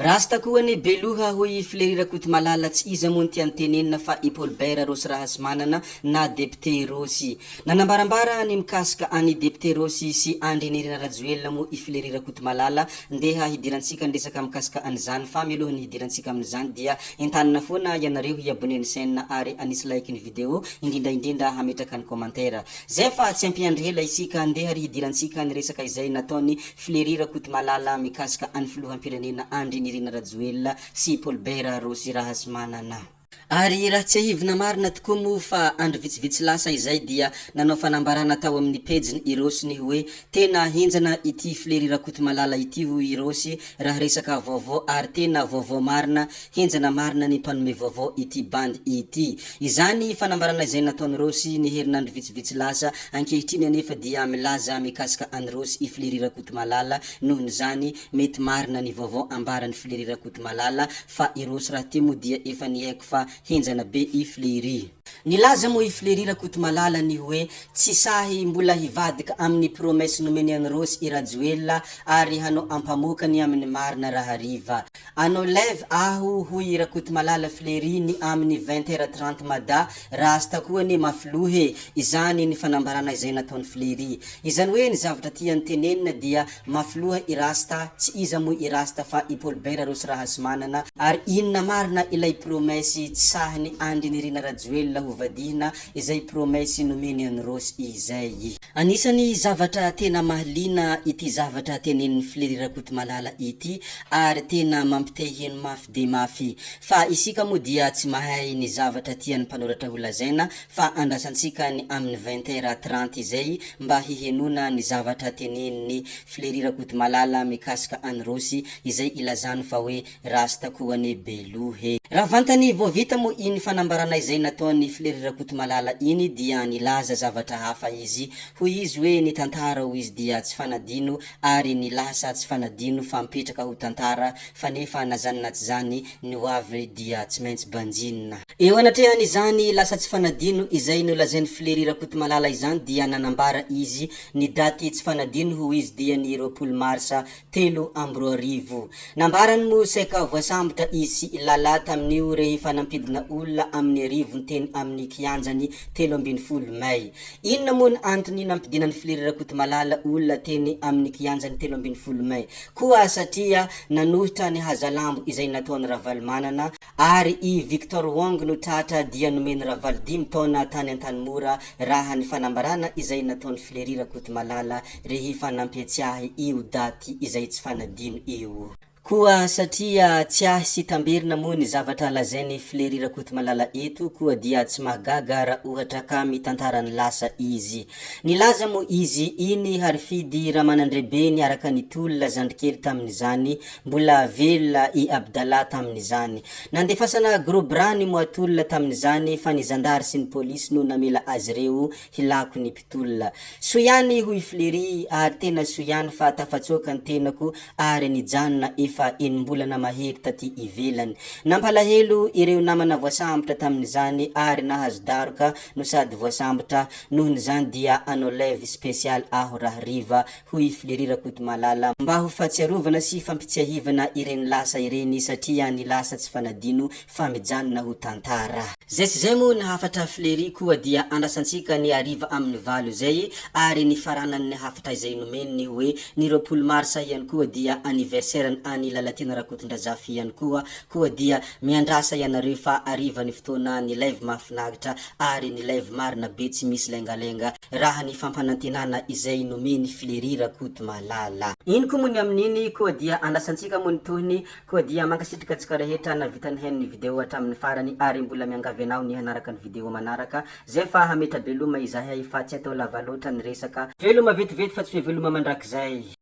Rasta koa anie beloha hoy i Fleury Rakotomalala tsy iza moa no tiany tenenina fa i Paul Bert Rossy Rahasimanana na Depite Rossy. Nanambarambara ny mikasika an'i Depite Rossy sy Andry Nirina Rajoelina moa i Fleury Rakotomalala. Ndeha hidirantsika ny resaka mikasika an'izany fa mialohan'ny hidirantsika amin'izany dia entanina foana ianareo hi-abonner ny chaîne ary hanisy like ny vidéo indrindra indrindra hametraka ny commentaire. Zay fa tsy ampiandry ela isika ndeha ry hidirantsika ny resaka izay nataon'i Fleury Rakotomalala mikasika an'i filoham-pirenena Andry Nirina Rajoelina sy Paul Bert Rossy Rahasimanana. Ary raha tsiahivina marina tokoa moa fa andro vitsivitsy lasa izay dia nanao fanambarana tao amin'ny pejiny i Rossy ny hoe tena henjana ity Fleury Rakotomalala ity hoy i Rossy raha resaka vaovao ary tena vaovao marina henjana marina ny mpanome vaovao ity bandy ity. Izany fanambarana izay nataon'i Rossy ny herinandro vitsivitsy lasa ankehitriny anefa dia milaza mikasika an'i Rossy i Fleury Rakotomalala nohon'izany mety marina ny vaovao ambaran'i Fleury Rakotomalala fa i Rossy rahateo moa dia efa niaiky fa henjana be i Fleury. Nilaza moa i Fleury Rakotomalala ny hoe tsy sahy mbola hivadika amin'ny promesse nomeny an'i Rossy i Rajoelina ary hanao ampamoaka ny amin'ny marina rahariva. Anao live aho hoy i Rakotomalala Fleury ny amin'ny 20 heures 30 Mada, rasta koa anie mafy loha e! Izany ny fanambarana izay nataon'i Fleury. Izany hoe ny zavatra tiany tenenina dia mafy loha i Rasta, tsy iza moa i Rasta fa i Paul Bert Rossy Rahasimanana, ary inona marina ilay promesse tsy sahin'i Andry Nirina Rajoelina ho vadihina izay promesse nomeny an'i Rossy izay. Anisan'ny zavatra tena mahaliana ity zavatra tenenin'i Fleury Rakotomalala ity ary tena mampite-hiheno mafy dia mafy. Fa isika moa dia tsy mahay ny zavatra tian'ny mpanoratra ho lazaina fa andrasantsika ny amin'ny 20 heures 30 izay mba hihenoana ny zavatra tenenin'i Fleury Rakotomalala mikasika an'i Rossy izay ilazany fa hoe Rasta koa anie be loha e. Raha vantany vao vita moa iny fanambarana izay nataon'i Fleury Rakotomalala iny dia nilaza zavatra hafa izy. Hoy izy hoe ny tantara hoy izy dia tsy fanadino ary ny lasa tsy fanadino fa mipetraka ho tantara fa nefa na zany na tsy zany ny ho avy dia tsy maintsy banjinina. Eo anatrehan'izany lasa tsy fanadino izay nolazain'i Fleury Rakotomalala izany dia nanambara izy ny daty tsy fanadino hoy izy dia ny 20 marsa 2003. Nambarany moa saika voasambotra izy sy i Lala tamin'io rehefa nampidina olona amin'ny rivony teny amin'ny kianjan'ny 13 mai. Inona moa ny antony nampidinan'i Fleury Rakotomalala olona teny amin'ny kianjan'ny 13 mai? Koa satria nanohitra ny hazalambo izay nataon'i Ravalomanana ary i Victor Wong no tratra dia nomen'i Ravalo dimy taona tany Antanimora raha ny fanambarana izay nataon'i Fleury Rakotomalala rehefa nampiatsiahy io daty izay tsy fanadino io. Koa satria tsiahy sy tamberina moa ny zavatra lazain'i Fleury Rakotomalala eto koa dia tsy mahagaga raha ohatra ka mitantara ny lasa izy. Nilaza moa izy iny Harifidy Ramanandrebe niaraka nitolona zandrikely tamin'izany Mbola velona i Abdallah tamin'izany. Nandefasana gros bras ny moatolona tamin'izany fa ny zandary sy ny polisy no namela azy ireo hilako ny mpitolona. Soa ihany hoy Fleury ary tena soa ihany fa tafatsoaka ny tenako ary nijanona efa enim-bolana mahery taty ivelany. Nampalahelo ireo namana voasambotra tamin'izany ary nahazo daroka no sady voasambotra nohon'izany dia anao live special aho rahariva hoy i Fleury Rakotomalala, mba ho fahatsiarovana sy fampitsiahivana ireny lasa ireny satria ny lasa tsy fanadino fa mijanona ho tantara. Zay sy zay moa ny hafatra Fleury koa dia andrasantsika ny hariva amin'ny 8 izay ary ny faranan'ny hafatra izay nomeny ny hoe ny 20 marsa ihany koa dia anniversaire an'i Lalatiana Rakotondrazafy ihany koa koa dia miandrasa ianareo fa hariva ny fotoana ny live mahafinaritra ary ny live marina be tsy misy lengalenga raha ny fampanantenana izay nomen'i Fleury Rakotomalala. Iny koa moa ny amin'iny koa dia andrasantsika moa ny tohiny koa dia mankasitraka antsika rehetra nahavita nihaino ny video hatramin'ny farany ary mbola miangavy anao ny hanaraka ny video manaraka zay fa hametra-beloma izahay fa tsy atao lava loatra ny resaka. Veloma vetivety fa tsy hoe veloma mandrakizay.